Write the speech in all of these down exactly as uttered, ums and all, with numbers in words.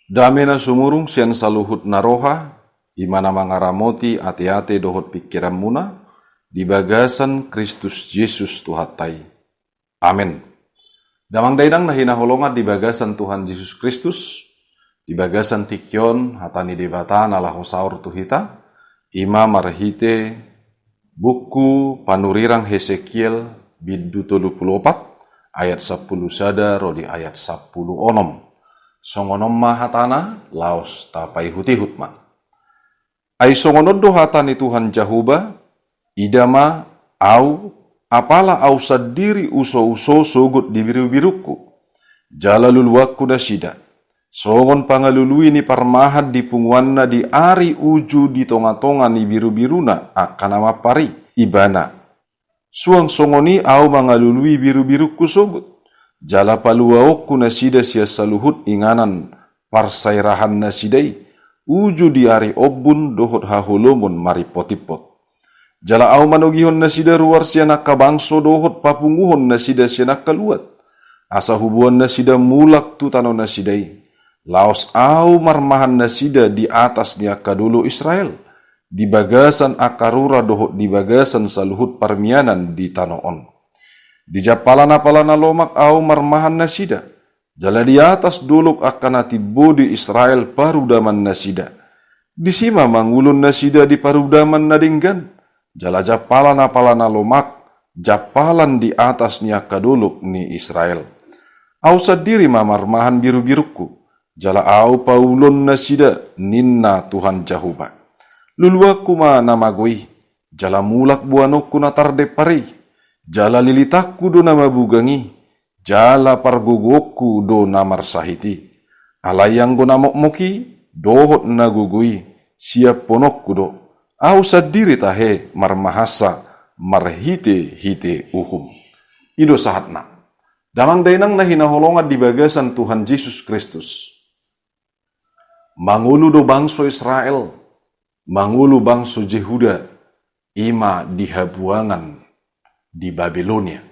Dame na sumurung sian saluhut na roha, i ma na mangaramoti ateate dohot pingkiranmuna, di bagasan Kristus Jesus Tuhanta i. Amen. Damang dainang na hinaholongan di bagasan Tuhan Jesus Kristus, di bagasan tingki on hata ni Debata na laho saor tu hita, i ma marhite buku panurirang Hesekiel bindu tolu pulu opat, ayat sampulu sada ro di ayat sampulu onom. Songon on ma hatana, laos tapaihut-ihut ma. Ai songon on do hata ni Tuhan Jahowa, ida ma, Ahu, apala Ahu sandiri uso-uso sogot di biru-birungku. Jala luluanku nasida, songon pangalului ni parmahan di punguanna di ari uju di tonga-tonga ni biru-biruna angka na mampar i, ibana. Suang songon i Ahu mangalului biru-birungku sogot, jala paluaonku nasida sian saluhut inganan parsaerahan nasida i, uju di ari ombun dohot haholomon marimpot-impot. Jala Ahu manogihon nasida ruar sian angka bangso dohot papunguhon nasida sian angka luat, asa huboan nasida mulak tu tano nasida i. Laos Ahu marmahan nasida di atas ni angka dolok Israel, di bagasan angka rura dohot di bagasan saluhut parmianan di tano on. Di jampalan apala na lomak Ahu marmahan nasida, jala di atas dolok angka na timbo di Israel parudaman nasida. Disi ma mangulon nasida di parudaman na denggan, jala jampalan apala na lomak, jampalan di atas ni angka dolok ni Israel. Ahu sandiri ma marmahan biru-birungku, jala Ahu paulon nasida, ninna Tuhan Jahowa. Luluanku ma na mago i, jala mulak boanonku na tardempar i, jala lilitanku do na mabugang i, jala pargogoonku do na marsahit i. Alai anggo na mokmok i, dohot na gogo i, siaphononku do. Ahu sandiri tahe marmahansa marhite-hite uhum. I do sahatna. Damang dainang na hinaholongan di bagasan Tuhan Jesus Kristus. Mangolu do bangso Israel, mangolu bangso Jehuda, i ma di habuangan di Babilonia.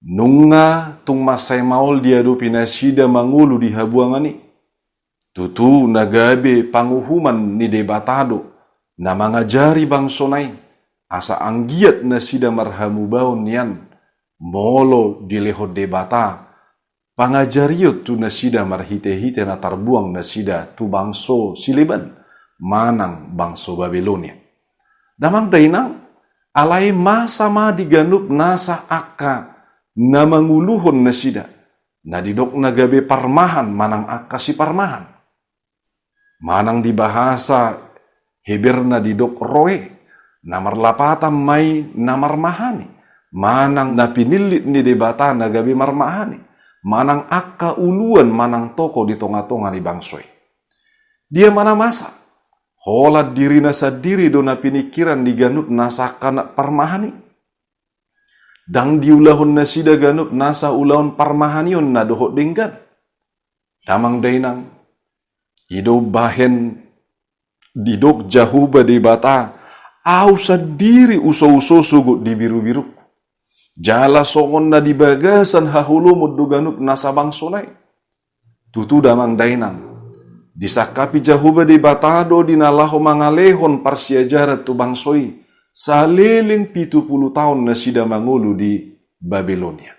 Nunga tung mansai maol diadopi nasida mangolu di habuangan i. Tutu na gabe panguhuman ni Debata do na mangajari bangsona i, asa anggiat nasida marhamubaon nian, molo dilehon Debata pangajarion tu nasida marhite-hite na tarbuang nasida tu bangso sileban, manang bangso Babilonia. Damang dainang, alai masa ma di ganup nasa angka na manguluhon nasida, na didok na gabe parmahan manang angka siparmahan. Manang di bahasa Heberna didok roe, na marlapatan ma i na marmahan i, manang na pinillit ni Debata na gabe marmahan i, manang angka uluan manang tokoh di tonga-tonga ni bangso i. Dia ma na masa? Holan dirina sandiri do na piningkiran di ganup nasa angka na parmahan i. Ndang diulahon nasida ganup nasa ulaon parmahanion na dohot denggan. Damang dainang, i do bahen didok Jahowa Debata, Ahu sandiri uso-uso sogot di biru-birungku. Jala songon na di bagasan haholomon do ganup nasa bangsona i. Tutu damang dainang, disangkapi Jahowa Debata do di na laho mangalehon parsiajaran tu bangso i, saleleng pitu pulu taon nasida mangolu di Babilonia.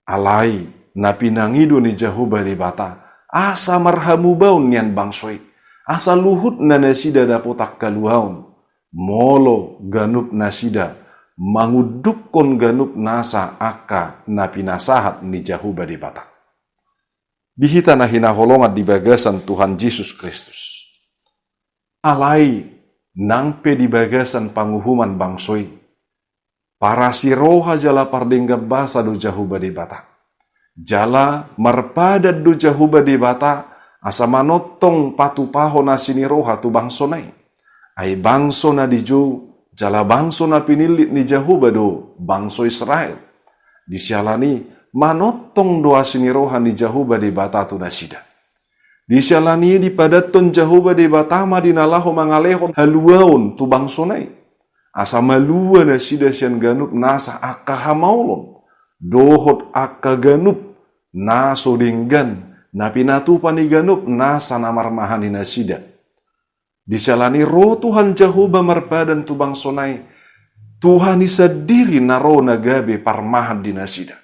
Alai na pinangido ni Jahowa Debata, asa marhamubaon nian bangso i, asa luhutna nasida dapotan haluaon, molo ganup nasida mangundukhon ganup nasa angka na pinasahat ni Jahowa Debata. Di hita na hinaholongan di bagasan Tuhan Jesus Kristus. Alai nang pe di bagasan panguhuman bangso i, parasi roha jala pardenggan basa do Jahowa Debata. Jala marpadan do Jahowa Debata asa manongtong patupahon asi ni roha tu bangsona i. Ai bangso na dijou jala bangso na pinillit ni Jahowa do bangso Israel. Di siala ni i manongtong do asi ni roha ni Jahowa Debata tu nasida. Di siala ni i dipadanhon Jahowa Debata ma di na laho mangalehon haluaon tu bangsona i, asa malua nasida sian ganup nasa angka hamaolon dohot angka ganup na so denggan na pinatupa ni ganup nasa na marmahani nasida. Di siala ni ro Tuhan Jahowa marpadan tu bangsona i, Tuhan i sandiri na ro na gabe parmahan di nasida.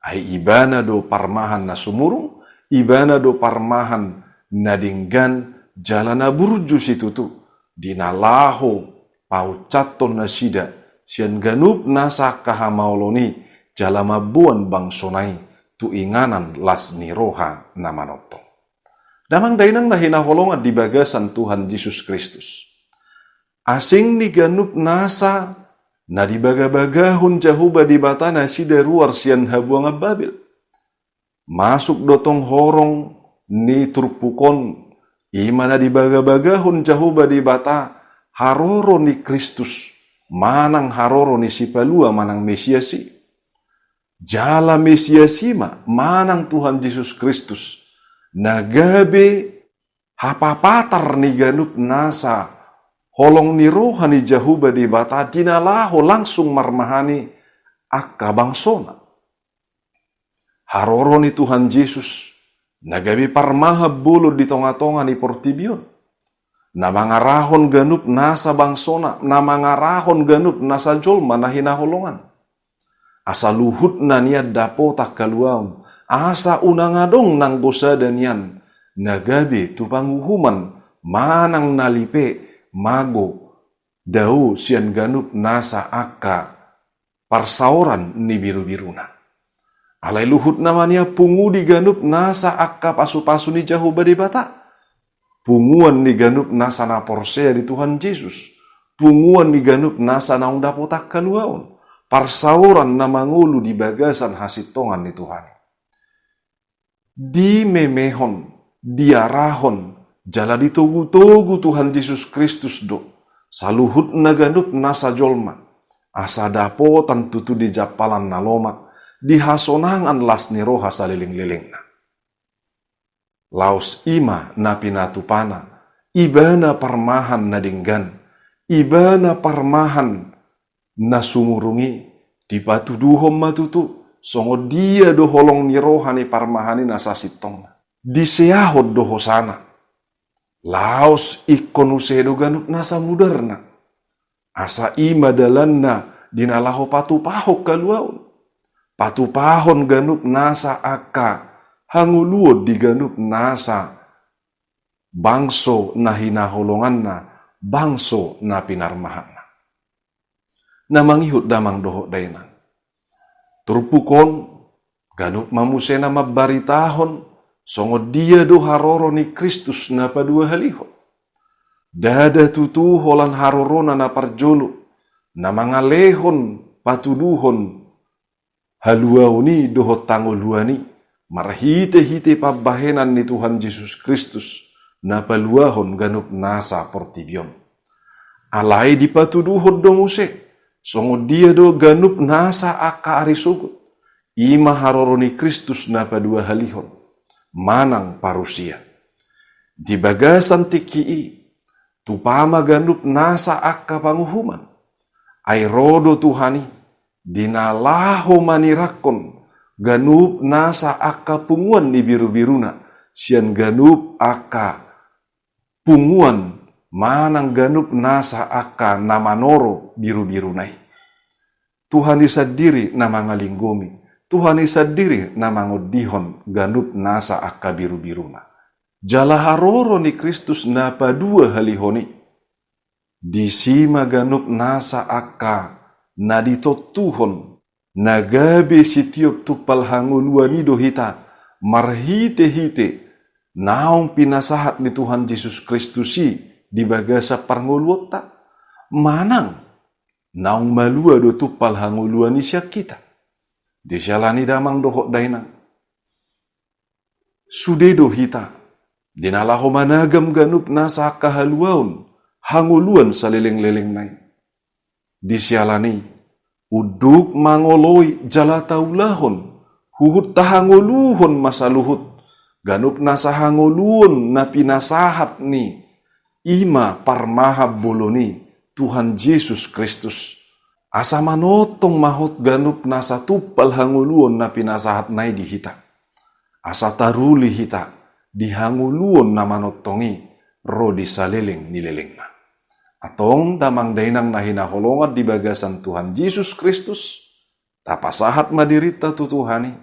Ai ibana do parmahan na sumurung, ibana do parmahan na denggan jala na burju situtu, di na laho pauncapkon nasida sian ganup nasa angka hamaolon i, jala mamboan bangsona i tu inganan las ni roha na manongtong. Damang dainang na hinaholongan di bagasan Tuhan Jesus Kristus. Asing ni ganup nasa na dibagabagahon Jahowa Debata nasida ruar sian habuangan Babel. Masuk do tong horong ni turpuk on, i ma na dibagabagahon Jahowa Debata, haroro ni Kristus, manang haroro ni Sipalua manang Mesias i. Jala Mesias i ma, manang Tuhan Jesus Kristus, na gabe hapapatar ni ganup nasa holong ni roha ni Jahowa Debata di na laho langsung marmahani angka bangsona. Haroro ni Tuhan Jesus, na gabe parmahan bolon di tongatonga ni portibi on. Na mangarahon ganup nasa bangsona, na mangarahon ganup nasa jolma na hinaholongan. Asa luhutna nian dapotan haluaon, asa unang adong nanggo sada nian, na gabe tu panguhuman, manang na lipe, mago, dao sian ganup nasa angka parsaoran ni birubiruna. Alai luhutna ma nian pungu di ganup nasa angka pasupasu ni Jahowa Debata. Punguan ni ganup nasa na porsea di Tuhan Jesus. Punguan ni ganup nasa naung dapotan haluaon. Parsaoran na mangolu di bagasan hasintongan ni Tuhan i. Dimemehon, diarahon, jala ditogutogu Tuhan Jesus Kristus do saluhutna ganup nasa jolma, asa dapotan tutu di jampalan na lomak, di hasonangan las ni roha salelenglelengna. Laos i ma na pinatupana, ibana parmahan na denggan, ibana parmahan na sumurung i, dipatuduhon ma tutu, songon dia do holong ni roha ni parmahan i na sasintongna. Diseahon do hosana. Laos ingkon use do ganup nasa mudarna. Asa i ma dalanna di na laho patupahon haluaon. Patupahon ganup nasa angka hangoluon di ganup nasa bangso na hinaholonganna, bangso na pinarmahanna. Na mangihut damang dohot dainang. Turpuk on, ganup ma muse na mambaritahon, songon dia do haroro ni Kristus na paduahalihon. Ndada tutu holan harorona na parjolo, na mangalehon patuduhon haluaon i dohot hangoluan i, marhitehite pambahenan ni Tuhan Jesus Kristus, na paluahon ganup nasa portibi on. Alai dipatuduhon do muse, songon dia do ganup nasa angka ari sogot, i ma haroro ni Kristus na paduahalihon, manang parusia. Di bagasan tingki i, tupa ma ganup nasa angka panguhuman. Ai ro do Tuhan i, di na laho manirangkon ganup nasa angka punguan ni birubiruna, sian ganup angka punguan manang ganup nasa angka na manoro birubiruna i. Tuhan i sandiri na mangalinggomi, Tuhan i sandiri na mangondihon ganup nasa angka birubiruna. Jala haroro ni Kristus na paduahalihon i. Disi ma ganup nasa angka na ditontuhon, na gabe sitiop tumpal hangoluan i do hita, marhitehite naung pinasahat ni Tuhan Jesus Kristus i di bagasan parngoluonta, manang naung malua do tumpal hangoluan i sian hita. Di siala ni damang dohot dainang. Sude do hita, di na laho managam ganup nasa angka haluaon, hangoluan salelenglelengna i. Di siala ni, unduk mangoloi jala taulahon, huhut tahangoluhon ma saluhut, ganup nasa hangoluon na pinasahat ni, i ma parmahan bolon i Tuhan Jesus Kristus. Asa manongtong ma hot ganup nasa tumpal hangoluon na pinasahatna i di hita. asa taruli hita di hangoluon na manongtong i ro di saleleng ni lelengna. Antong damang dainang na hinaholongan di bagasan Tuhan Jesus Kristus, tapasahat ma dirinta tu Tuhan i,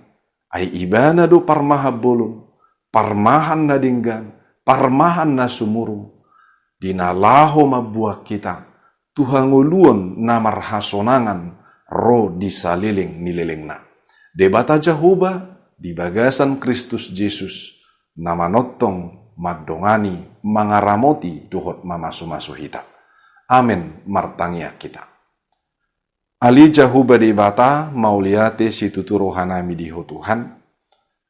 ai Ibana do parmahan bolon, parmahan na denggan, parmahan na sumurung, di na laho mambuat hita tu hangoluon na marhasonangan ro di saleleng ni lelengna. Debata Jahowa di bagasan Kristus Jesus na manongtong, mandongani, mangaramoti dohot mamasumasu hita. Amen. Martangiang hita. Ale Jahowa Debata, mauliate situtu rohanami di Ho Tuhan,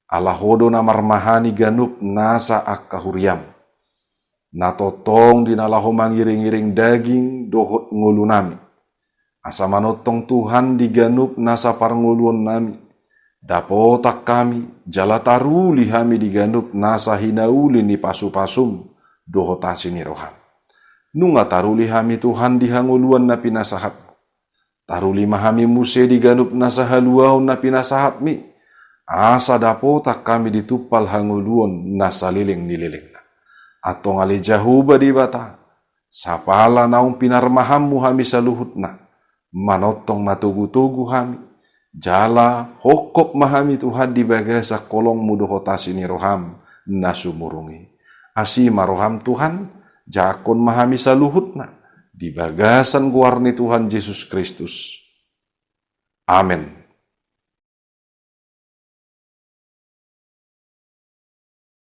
ala Ho do na marmahani ganup nasa angka huriam, na tongtong di na laho mangiringiring daging dohot ngolunami. Asa manongtong Tuhan di ganup nasa parngoluonnami, dapotan hami jala taruli hami di ganup nasa hinauli ni pasupasum dohot asi ni roham. Nunga taruli hami Tuhan di hangoluan na pinasahat. Taruli ma hami muse di ganup nasa haluaon na pinasahatmi, asa dapotan hami di tumpal hangoluon na saleleng ni lelengna. Antong ale Jahowa Debata, sapala naung pinarmahanmu hami saluhutna, manongtong ma togutogu hami, jala hophop ma hami Tuhan di bagasan holongmu dohot asi ni roham na sumurung i. Asi ma roham Tuhan, jangkon ma hami saluhutna, di bagasan goar ni Tuhan Jesus Kristus. Amen.